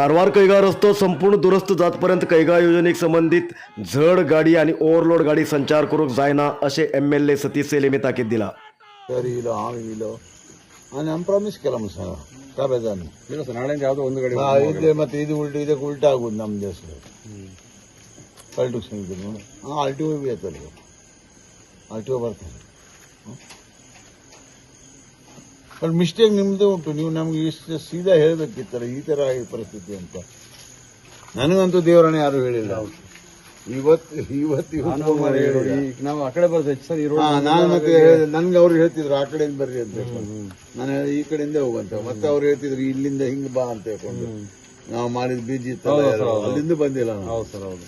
कारवार कैगा रस्तो संपूर्ण दुरुस्त जातपर्यंत कैगा योजनेक संबंधित जड गाडी आणि ओव्हरलोड गाडी संचार करूक जायना असे M L A Satish Sail यांनी ताकीद दिला. सर इलो हांव इलो आनी आमी ಪ್ರಾಮಿಸ್ केला म्हणून सांगा का बेजान. ಇಲ್ಲ ಸರ್, ನಾಳೆಯಿಂದ ಯಾವುದೋ ಒಂದು ಗಾಡಿ. ಇದೆ ಮತ್ತೆ ಇದು ಉಲ್ಟು, ಇದಕ್ಕೆ ಉಲ್ಟಾ ಆಗುದು ನಮ್ಮ ದೇಶ ಪಲ್ಟು. ಹಾಂ, ಆರ್ ಟಿ ಒ ಬಿ ಆಯ್ತಲ್ಲ, ಆರ್ ಟಿ ಒ ಬರ್ತಾರೆ. ಬಟ್ ಮಿಸ್ಟೇಕ್ ನಿಮ್ಮದೇ ಉಂಟು. ನೀವು ನಮ್ಗೆ ಇಷ್ಟು ಸೀದಾ ಹೇಳಬೇಕಿತ್ತಲ್ಲ, ಈ ಥರ ಆಗಿ ಪರಿಸ್ಥಿತಿ ಅಂತ. ನನಗಂತೂ ದೇವರನ್ನ ಯಾರು ಹೇಳಿಲ್ಲ. ಇವತ್ತು ಇವತ್ತು ಇವತ್ತು ಫೋನ್ ಮಾಡಿ ಹೇಳಿದ. ಈಗ ನಾವು ಆ ಕಡೆ ಬರ್ತೀವಿ ಸರ್, ಈ ರೋಡ್. ಹಾ, ನಾನು ಮತ್ತೆ ನನ್ಗೆ ಅವ್ರು ಹೇಳ್ತಿದ್ರು ಆ ಕಡೆಯಿಂದ ಬರ್ರಿ ಅಂತ ಹೇಳ್ಕೊಂಡು. ನಾನು ಹೇಳಿದೆ, ಈ ಕಡೆಯಿಂದ ಹೋಗಂತ. ಮತ್ತೆ ಅವ್ರು ಹೇಳ್ತಿದ್ರು ಇಲ್ಲಿಂದ ಹಿಂಗ್ ಬಾ ಅಂತ ಹೇಳ್ಕೊಂಡು. ನಾವು ಮಾಡಿದ ಬ್ರಿಡ್ಜ್ ಇತ್ತಲ್ಲ ಯಾರೋ, ಅಲ್ಲಿಂದ ಬಂದಿಲ್ಲ ನಾವು. ಹೌದು ಸರ್, ಹೌದು.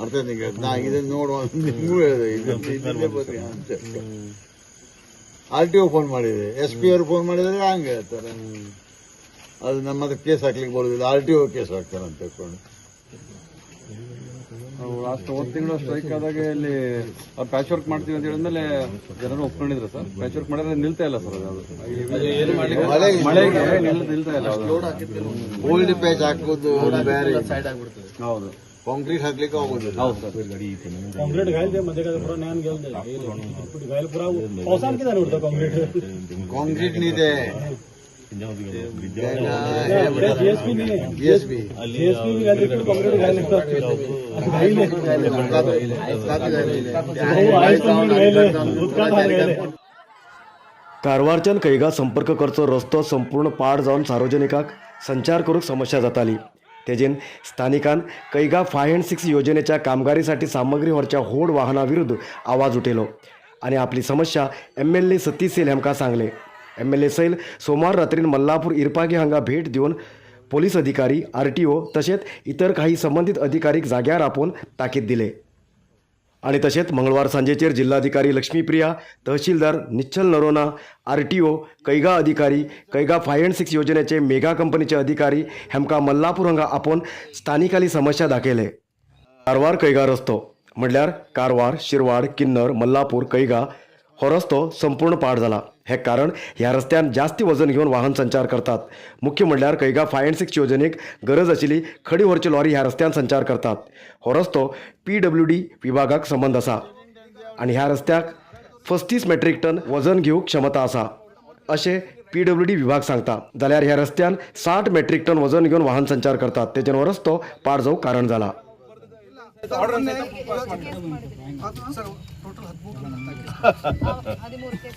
ಅರ್ಥ ಆಯ್ತಾ ನಿಂಗೆ? ನಾ ಇದನ್ನ ನೋಡುವ ನಿಮಗೂ ಹೇಳಿದೆ, ಇದನ್ನ ಇಲ್ಲಿಂದ ಬರ್ರಿ ಅಂತ. ಆರ್ ಟಿ ಒ ಫೋನ್ ಮಾಡಿದೆ, ಎಸ್ ಪಿ ಅವರು ಫೋನ್ ಮಾಡಿದ್ರೆ ಹಂಗೆ ಹೇಳ್ತಾರೆ. ಅದು ನಮ್ಮ ಹತ್ರ ಕೇಸ್ ಹಾಕ್ಲಿಕ್ಕೆ ಬರುದಿಲ್ಲ, ಆರ್ ಟಿ ಒ ಕೇಸ್ ಹಾಕ್ತಾರೆ ಅಂತ ಹೇಳ್ಕೊಂಡು. ನಾವು ಲಾಸ್ಟ್ ಹೋದ ತಿಂಗಳು ಸ್ಟ್ರೈಕ್ ಆದಾಗ ಇಲ್ಲಿ ಪ್ಯಾಚ್ ವರ್ಕ್ ಮಾಡ್ತೀವಿ ಅಂತ ಹೇಳಿದ್ಮೇಲೆ ಜನರು ಒಪ್ಕೊಂಡಿದ್ರು ಸರ್. ಪ್ಯಾಚ್ ವರ್ಕ್ ಮಾಡಿದ್ರೆ ನಿಲ್ತಾ ಇಲ್ಲ ಸರ್ ಅದು. ಮಳೆಗೆ ನಿಲ್ತಾ ಇಲ್ಲ ಅದು. ಓಲ್ಡ್ ಪ್ಯಾಚ್ ಹಾಕೋದು ಬೇರೆ. ಹೌದು. ಕಾಂಕ್ರೀಟ್ ಹಾಕ್ಲಿಕ್ಕೆ ಆಗೋದಿಲ್ಲ. ಹೌದು ಸರ್. कॉन्क्रीट घायल ते मध्ये काय पुरा ज्ञान गेलं घायल पुरा पावसान किती उरतं कॉन्क्रीट. ಕಾಂಕ್ರೀಟ್ ಇದೆ. जीएसपी. ಜಿಎಸ್ಬಿ. जीएसपी बी घायल कॉन्क्रीट घायल. उदकात घायले. कारवारच्यान कैगा संपर्क करचो रस्तो संपूर्ण पाड जावन सार्वजनिकांक संचार करूंक समस्या जाताली. तेजेन स्थानिकान कैगा 5 अँड 6 योजनेच्या कामगिरीसाठी सामग्री व्हरच्या होड वाहना विरुद्ध आवाज उठयलो आनी आपली समस्या M L A Satish Sail हांकां सांगले. एम एल ए सैल सोमार रात्रीन मल्लापूर इरपागी हांगा भेट दिवन पोलीस अधिकारी, आर टी ओ तशेंच इतर काही संबंदीत अधिकारीक जाग्यार आपोवन ताकीद दिले. आणि तशेंच मंगळवार सांजेचेर जिल्हाधिकारी लक्ष्मीप्रिया, तहसीलदार Nishchal Noronha, R T O, Kaiga अधिकारी, कैगा 5 अँड 6 योजनेचे मेगा कंपनीचे अधिकारी हेमकां मल्लापूर हांगा आपोवन स्थानिकाली समस्या दाखयले. कारवार कैगा रस्तो म्हणल्यार कारवार, शिरवाड, किन्नर, मल्लापूर, कैगा हो रस्तो संपूर्ण पाड जाला. हे कारण ह्या रस्त्यान जास्ती वजन घेवन वाहन संचार करतात. मुख्य म्हणल्यार कैगा 5 अँड 6 योजनेक गरज आशिल्ली खडी व्हरची लॉरी ह्या रस्त्यान संचार करतात. हो रस्तो पी डब्ल्यू डी विभागाक संबंद आसा आनी ह्या रस्त्याक 35 मेट्रीक टन वजन घेवंक क्षमता आसा अशें पी डब्ल्यू डी विभाग सांगता, जाल्यार ह्या रस्त्यान 60 मेट्रीक टन वजन घेवन वाहन संचार करतात. तेजेन हो रस्तो पाड जावंक कारण जाला.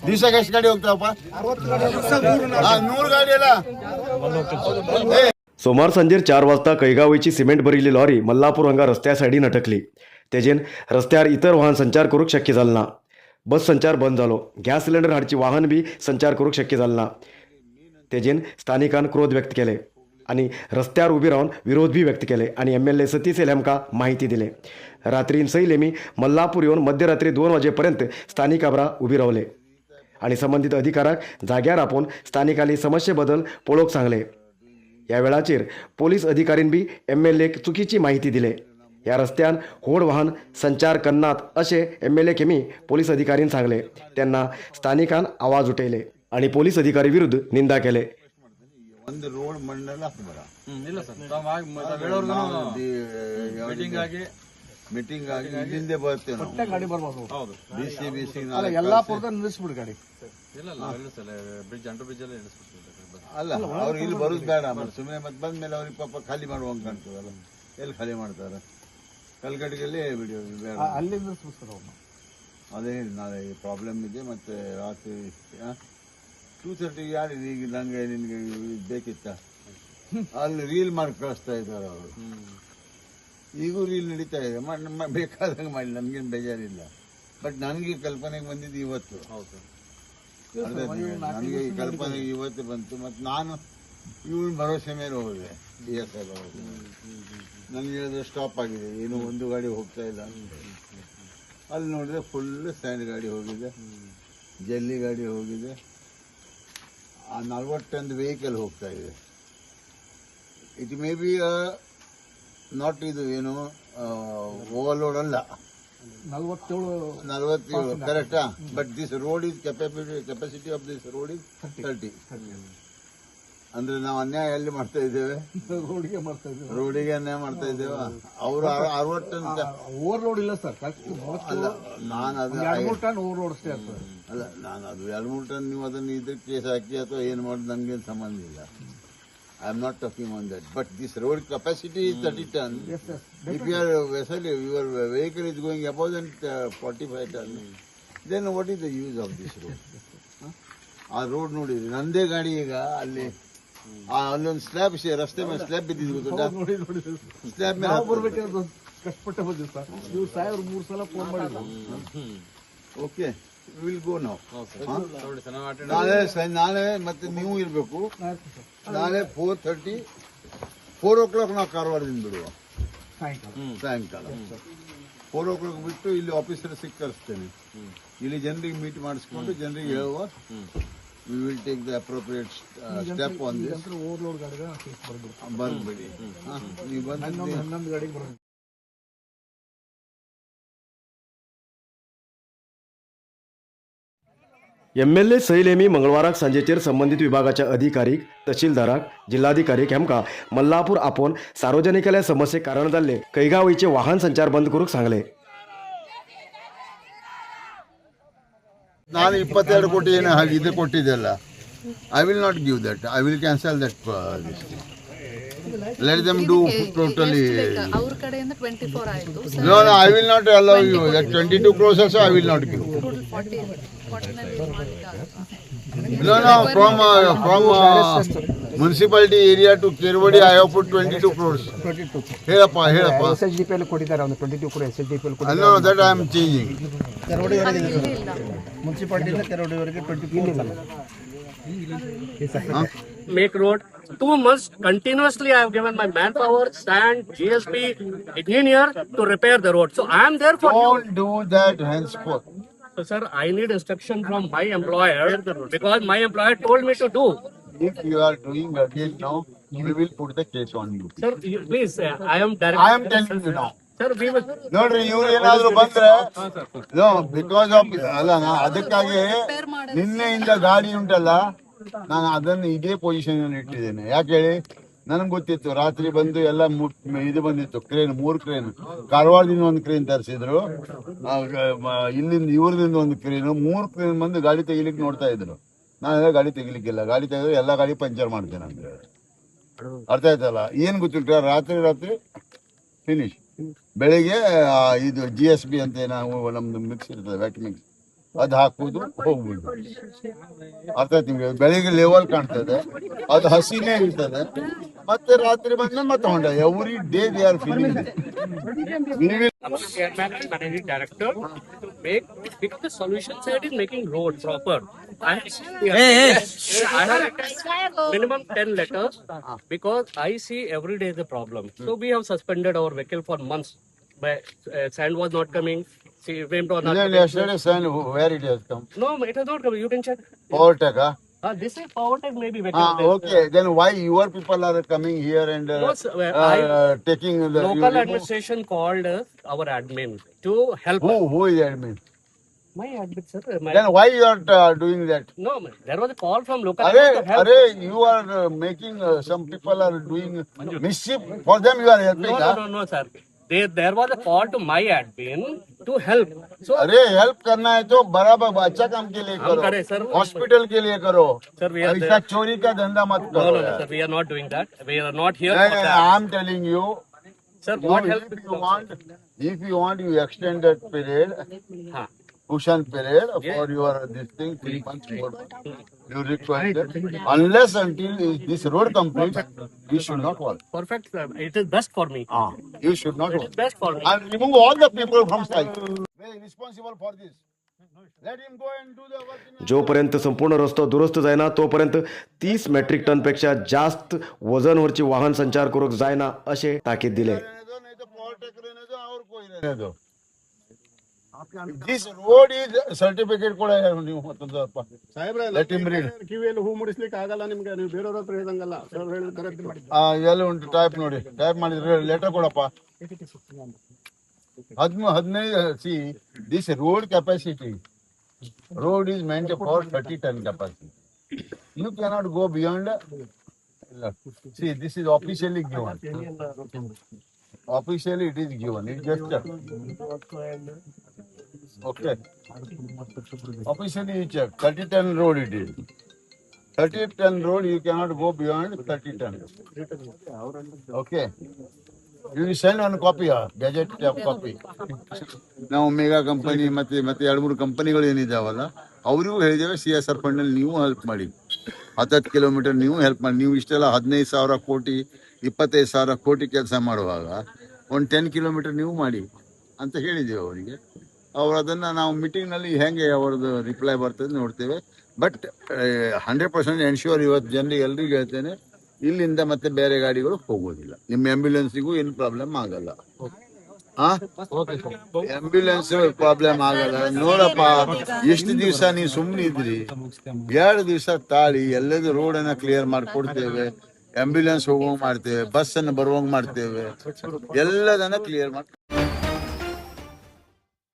ದಿವಸಕ್ಕೆ ಎಷ್ಟು ಗಾಡಿ ಹೋಗ್ತಾವಪ್ಪ? 100 ಗಾಡಿ ಅಲ್ಲ. सोमार सांजेर 4 वाजता कैगावयची सिमेंट भरिल्ली लॉरी मल्लापूर हांगा रस्त्या सायडीन अटकली. तेजेन रस्त्यार इतर वाहन संचार करूंक शक्य जालें ना. बस संचार बंद जालो. गॅस सिलिंडर हाडची वाहन बी संचार करूंक शक्य जालें ना. तेजेन स्थानिकान क्रोध व्यक्त केले आनी रस्त्यार उबी रावन विरोध बी व्यक्त केले आनी एम एल ए सतीश सैल हांकां माहिती दिले. रात्रीन सैल हेमी मल्लापूर येवन मध्यरात्री 2 वाजेपर्यंत स्थानिकां बरा उबी रावले आनी संबंदीत अधिकाऱ्याक जाग्यार आपोवन स्थानिकांली समस्ये बद्दल पळोवंक सांगले. ह्या वेळाचेर पोलीस अधिकारीन बी एम एल एक चुकीची माहिती दिले. ह्या रस्त्यान होड वाहन संचार करनात अशें M L A Khemi police अधिकारीन सांगले तेन्ना स्थानिकान आवाज उठयले आनी पोलीस अधिकारी विरुद्ध निंदा केले. ಒಂದು ರೋಡ್ ಮಣ್ಣೆಲ್ಲ ಹಾಕ್ಬೇಡ. ಇಲ್ಲ ಸರ್, ಮೀಟಿಂಗ್ ಆಗಿ ಮೀಟಿಂಗ್ ಆಗಿ ಇಲ್ಲಿಂದ ಬರ್ತೇವೆ ನಾವು. ಗಾಡಿ ಬರ್ಬೋದು. ಹೌದು. B C B C. ಯಲ್ಲಾಪುರದ ನಿಲ್ಲಿಸ್ಬಿಡು ಗಾಡಿ. ಇಲ್ಲ ಇಲ್ಲ ಸರ್, ಬ್ರಿಡ್ಜ್, ಅಂಡರ್ ಬ್ರಿಡ್ಜ್ ಅಲ್ಲೇ ನಿಲ್ಲಿಸ್ಬಿಡ್ತೀವಿ. ಅಲ್ಲ, ಅವ್ರು ಇಲ್ಲಿ ಬರೋದು ಬೇಡ. ಮತ್ತೆ ಸುಮ್ಮನೆ ಮತ್ತೆ ಬಂದ ಮೇಲೆ ಅವ್ರಿಗೆ ಪಾಪ ಖಾಲಿ ಮಾಡುವಂಗೆ ಕಾಣ್ತದಲ್ಲ. ಎಲ್ಲಿ ಖಾಲಿ ಮಾಡ್ತಾರೆ? ಕಲ್ಕಟ್ಟಿಗೆಲ್ಲೇ ಬಿಡಿ, ಬೇಡ. ಅಲ್ಲಿ ನಿಲ್ಲಿಸ್ಬಿಡು ಸರ್ ಅವ್ರನ್ನ. ಅದೇ ಹೇಳಿ, ನಾಳೆ ಪ್ರಾಬ್ಲಮ್ ಇದೆ. ಮತ್ತೆ ರಾತ್ರಿ 2:30 ಯಾರು ಈಗ ನಂಗೆ ನಿನಗೆ ಬೇಕಿತ್ತ? ಅಲ್ಲಿ ರೀಲ್ ಮಾಡಿ ಕಳಿಸ್ತಾ ಇದ್ದಾರೆ ಅವರು. ಈಗೂ ರೀಲ್ ನಡೀತಾ ಇದೆ. ಬೇಕಾದಂಗೆ ಮಾಡಿ, ನನಗೇನು ಬೇಜಾರಿಲ್ಲ. ಬಟ್ ನನಗೆ ಕಲ್ಪನೆಗೆ ಬಂದಿದ್ದು ಇವತ್ತು. ಹೌದು. ಅರ್ಥ ಆಯ್ತಾ ನಿಮಗೆ? ನನಗೆ ಈ ಕಲ್ಪನೆ ಇವತ್ತು ಬಂತು. ಮತ್ತು ನಾನು ಇವನ್ ಭರವಸೆ ಮೇಲೆ ಹೋದೆ, ಡಿ ಎಸ್ I ಭರವಸೆ ಮೇಲೆ. ನನಗೆ ಹೇಳಿದ್ರೆ ಸ್ಟಾಪ್ ಆಗಿದೆ, ಏನು ಒಂದು ಗಾಡಿ ಹೋಗ್ತಾ ಇಲ್ಲ. ಅಲ್ಲಿ ನೋಡಿದ್ರೆ ಫುಲ್ ಸ್ಟ್ಯಾಂಡ್ ಗಾಡಿ ಹೋಗಿದೆ, ಜಲ್ಲಿ ಗಾಡಿ ಹೋಗಿದೆ, ಆ 41 ವೆಹಿಕಲ್ ಹೋಗ್ತಾ ಇದೆ. It may be not ಇದು ಏನು ಓವರ್ಲೋಡ್ ಅಲ್ಲ. 47. 47 ಕರೆಕ್ಟಾ? But this road is capability, capacity of this road is 30. ಅಂದ್ರೆ ನಾವು ಅನ್ಯಾಯ ಎಲ್ಲಿ ಮಾಡ್ತಾ ಇದ್ದೇವೆ? ರೋಡ್ಗೆ ಮಾಡ್ತಾ ಇದ್ದೀವಿ. ರೋಡಿಗೆ ಅನ್ಯಾಯ ಮಾಡ್ತಾ ಇದ್ದೇವೆ. ಅವರು 60 ಟನ್ ಓವರ್ಲೋಡ್ ಇಲ್ಲ ಸರ್, ಕರೆಕ್ಟ್. ಅಲ್ಲ, ನಾನು ಅದು 2-3 ಟನ್ ಓವರ್ಲೋಡ್ ಅಷ್ಟೇ ಇರ್ತದೆ. ಅಲ್ಲ, ನಾನು ಅದು 2-3 ಟನ್ ನೀವು ಅದನ್ನು ಇದ್ರ ಕೇಸ್ ಹಾಕಿ ಅಥವಾ ಏನು ಮಾಡಿ ನನಗೇನು ಸಂಬಂಧ ಇಲ್ಲ. I am not talking on that. But this road capacity is 30 ton. Yes, yes. If your vessel, your vehicle is going above than 45 ton, then what is the use of this road? ಆ road ನೋಡಿದ್ರಿ, ನಂದೇ ಗಾಡಿ ಈಗ ಅಲ್ಲಿ ಅಲ್ಲೊಂದು slab, ರಸ್ತೆ ಮೇಲೆ slab ಬಿದ್ದಿದ್ದು ಗೊತ್ತುಂಟಾ? ನೋಡಿ ನೋಡಿ, ಸ್ಲ್ಯಾಬ್ ಮೇಲೆ ನಾವು ಬರ್ಬೇಕಾದ್ರೆ ಕಷ್ಟಪಟ್ಟೆ ಬಂದಿವಿ ಸರ್. ನೀವು ಸಾಹೇಬ್ರು 3 ಸಲ ಫೋನ್ ಮಾಡಿದ್ರು. ಓಕೆ, will go ನಾವು ನಾಳೆ. ನಾಳೆ ಮತ್ತೆ ನೀವು ಇರಬೇಕು. ನಾಳೆ 4:30, 4 o'clock ನಾವು ಕಾರವಾರದಿಂದ ಬಿಡುವ. ಸಾಯಂಕಾಲ. ಸಾಯಂಕಾಲ 4 o'clock ಬಿಟ್ಟು ಇಲ್ಲಿ ಆಫೀಸರ್ ಸಿಕ್ಕಿ ಕರೆಸ್ತೇನೆ. ಇಲ್ಲಿ ಜನರಿಗೆ ಮೀಟ್ ಮಾಡಿಸ್ಕೊಂಡು ಜನರಿಗೆ ಹೇಳುವ, we will take the appropriate step on this. Overload ಗಾಡಿಗೆ ಬರ್ಬಿಡ್ತೀವಿ. ಬರ್ಬೇಡಿ ನೀವು ಬಂದು. 11 ಗಾಡಿಗೆ ಬರ್ಬೇಕು. एमएलए सैल हेमी मंगळवाराक सांजेचेर संबंदीत विभागाच्या अधिकारीक, तहसीलदाराक, जिल्हाधिकारीक हेमकां मल्लापूर आपोवन सार्वजनिकाल्या समस्येक कारण जाल्ले कैगावळीचे वाहन संचार बंद करूंक सांगले. ನಾನು 22 ಕೋಟಿ ಏನು ಹಾಗೆ ಇದು ಕೊಟ್ಟಿದ್ದೆಲ್ಲ, I will not give that. I will cancel that. Let them do totally. ಅವ್ರ ಕಡೆಯಿಂದ 24 ಆಯ್ತು. No, no, I will not allow you that. 22 crores also I will not give. Total 40, 49 ಮಾಡ್ಲಿಕ್ಕೆ. No, no, from municipality area to Kerwadi I have put 22 crores. ಹೇಳಪ್ಪ, ಹೇಳಪ್ಪ. S H D P ಅಲ್ಲಿ ಕೊಟ್ಟಿದ್ದಾರೆ ಒಂದು 22 crore S H D P ಅಲ್ಲಿ. No, that I am changing. ಇಲ್ಲಿ ಇಲ್ಲ. Make road. 2 months continuously I have given my manpower, sand, GSB, engineer to repair the road. So I am there for you. Don't do that henceforth. So sir, I need instruction from my employer because my employer told me to do. If you are doing again now, we will put the case on you. Sir, you, please, I am direct. I am telling you now. Sir, we will. ನೋಡ್ರಿ, ಇವ್ರು ಏನಾದ್ರು ಬಂದ್ರೆ, no, because of, ಅಲ್ಲ, ನಾ ಅದಕ್ಕಾಗಿ ನಿನ್ನೆಯಿಂದ ಗಾಡಿ ಉಂಟಲ್ಲ, ನಾನು ಅದನ್ನು ಇದೇ ಪೊಸಿಷನ್ ಅಲ್ಲಿ ಇಟ್ಟಿದ್ದೇನೆ. ಯಾಕೆ ಹೇಳಿ? ನನಗೆ ಗೊತ್ತಿತ್ತು, ರಾತ್ರಿ ಬಂದು ಎಲ್ಲ ಇದು ಬಂದಿತ್ತು ಕ್ರೇನ್, 3 ಕ್ರೇನ್. ಕಾರವಾರದಿಂದ ಒಂದು ಕ್ರೇನ್ ತರಿಸಿದ್ರು, ಇಲ್ಲಿಂದ ಇವ್ರದಿಂದ ಒಂದು ಕ್ರೇನ್, 3 ಕ್ರೇನ್ ಬಂದು ಗಾಡಿ ತೆಗಿಲಿಕ್ಕೆ ನೋಡ್ತಾ ಇದ್ರು. ನಾನೆಲ್ಲ ಗಾಡಿ ತೆಗಿಲಿಕ್ಕಿಲ್ಲ, ಗಾಡಿ ತೆಗೆದ್ರೆ ಎಲ್ಲ ಗಾಡಿ ಪಂಚರ್ ಮಾಡ್ತೇನೆ ಅಂತ ಹೇಳಿ. ಅರ್ಥ ಆಯ್ತಲ್ಲ? ಏನ್ ಗೊತ್ತಿಲ್ಲ, ರಾತ್ರಿ ರಾತ್ರಿ ಫಿನಿಶ್. ಬೆಳಿಗ್ಗೆ ಇದು GSB ಅಂತ ನಾವು ನಮ್ದು ಮಿಕ್ಸ್ ಇರ್ತದೆ, ವೆಟ್ ಮಿಕ್ಸ್, ಅದು ಹಾಕುವುದು, ಹೋಗ್ಬಿಡುದು. ಅರ್ಥ ಆಯ್ತು ನಿಮ್ಗೆ? ಬೆಳಿಗ್ಗೆ ಲೆವೆಲ್ ಕಾಣ್ತದೆ, ಅದು ಹಸಿನೇ ಇರ್ತದೆ. ಮತ್ತೆ ರಾತ್ರಿ ಬಂದ್ಮೇಲೆ ಮತ್ತೆ ಹೊಂಡ. Every day they are filling. Chairman and managing director to make, because the solution set is making road proper. I have written minimum 10 letters because I see every day the problem. So we have suspended our vehicle for months. But sand was not coming. See, wind was not coming. Yesterday sand, where it has come? No, it has not come. You can check. Power Tech? This is Power Tech maybe vehicle. Okay, then why your people are coming here and No, sir, taking the local administration called us, our admin, to help Who us. Who is admin? My admin, sir. My, Then why you are doing that? No, there was a call from local Arey, admin to help. Arey, you are making some people are doing mischief. For them you are helping, No, huh? no, no, no, sir. There was a call to my admin to help. So, अरे, help करना है तो बराबर अच्छा काम K लिए हम करो। करें, sir. Hospital K लिए करो। Sir, we are ऐसा चोरी का धंधा मत No, करो no, no, यार। sir. We are not doing that. We are not here नहीं, for नहीं, that. I am telling you. Sir, what help? If you want, if you want, you extend that period, Huh. cushion period for your this thing, 3 months, 4 months. You request it. Unless until this road completes, you should not work. Perfect, sir. It is best for me. Ah, you should not It work. is best for me. And remove all the people from site. Very responsible for this. Let him go and do the work. जोपर्यंत संपूर्ण रस्तो दुरुस्त जायना तोपर्यंत 30 metric टनपेक्षा जास्त वजनवरची वाहन संचार करूंक जायना अशें ताकीद दिले. रहने दो, नहीं तो पावर टेक रहने दो और कोई रहने दो. This road is certificate ಕೂಡ ನೀವು ಮತ್ತೊಂದು ಸ್ವಲ್ಪ. ಸಾಹೇಬ್ರೆ, Let him read. ಕಿವಿಯಲ್ಲಿ ಹೂ ಮುಡಿಸ್ಲಿಕ್ಕೆ ಆಗಲ್ಲ ನಿಮ್ಗೆ. ನೀವು ಬೇರೆಯವ್ರ ಹತ್ರ ಹೇಳ್ದಂಗಲ್ಲ. ಸರ್ ಹೇಳಿದ್ ಕರೆಕ್ಟ್. ಎಲ್ಲಿ ಉಂಟು ಟೈಪ್ ನೋಡಿ. ಟೈಪ್ ಮಾಡಿದ್ರೆ ಲೆಟರ್ ಕೊಡಪ್ಪ. 15. See, this road capacity, road is meant for 30 ton capacity. You cannot go beyond See, this is officially given. Officially it is given. It just okay. Officially you check. 30 ton road it is. 30 ton road, you cannot go beyond 30 ton. Okay. You send one copy, gazette copy. ನಾವು mega company ಮತ್ತೆ ಮತ್ತೆ ಎರಡು ಮೂರು ಕಂಪನಿಗಳು ಏನಿದಾವಲ್ಲ, ಅವರಿಗೂ ಹೇಳಿದ್ದೇವೆ, CSR ಫಂಡಲ್ಲಿ ನೀವು help ಮಾಡಿ, 10 ಕಿಲೋಮೀಟರ್ ನೀವು ಹೆಲ್ಪ್ ಮಾಡಿ. ನೀವು ಇಷ್ಟೆಲ್ಲ 15,000 ಕೋಟಿ, 25,000 ಕೋಟಿ ಕೆಲಸ ಮಾಡುವಾಗ ಒಂದು 10 ಕಿಲೋಮೀಟರ್ ನೀವು ಮಾಡಿ ಅಂತ ಹೇಳಿದ್ದೇವೆ ಅವರಿಗೆ. ಅವರು ಅದನ್ನು ನಾವು ಮೀಟಿಂಗ್ನಲ್ಲಿ ಹೆಂಗೆ ಅವರದ್ದು ರಿಪ್ಲೈ ಬರ್ತದೆ ನೋಡ್ತೇವೆ. ಬಟ್ 100% ಎನ್ಶ್ಯೂರ್, ಇವತ್ತು ಜನರಿಗೆ ಎಲ್ರಿಗೂ ಹೇಳ್ತೇನೆ, ಇಲ್ಲಿಂದ ಮತ್ತೆ ಬೇರೆ ಗಾಡಿಗಳು ಹೋಗೋದಿಲ್ಲ. ನಿಮ್ಮ ಆಂಬ್ಯುಲೆನ್ಸಿಗೂ ಏನು ಪ್ರಾಬ್ಲಮ್ ಆಗಲ್ಲ. ಆಂಬ್ಯುಲೆನ್ಸ್ ಪ್ರಾಬ್ಲಮ್ ಆಗಲ್ಲ. ನೋಡಪ್ಪ, ಎಷ್ಟು ದಿವಸ ನೀವು ಸುಮ್ಮನೆ ಇದ್ರಿ? 2 ದಿವಸ ತಾಳಿ, ಎಲ್ಲದೂ ರೋಡ್ ಅನ್ನ ಕ್ಲಿಯರ್ ಮಾಡ್ಕೊಡ್ತೇವೆ. ಆಂಬ್ಯುಲೆನ್ಸ್ ಹೋಗುವಂಗ್ ಮಾಡ್ತೇವೆ, ಬಸ್ ಅನ್ನು ಬರುವಂಗ್ ಮಾಡ್ತೇವೆ, ಎಲ್ಲದನ್ನ ಕ್ಲಿಯರ್ ಮಾಡಿ.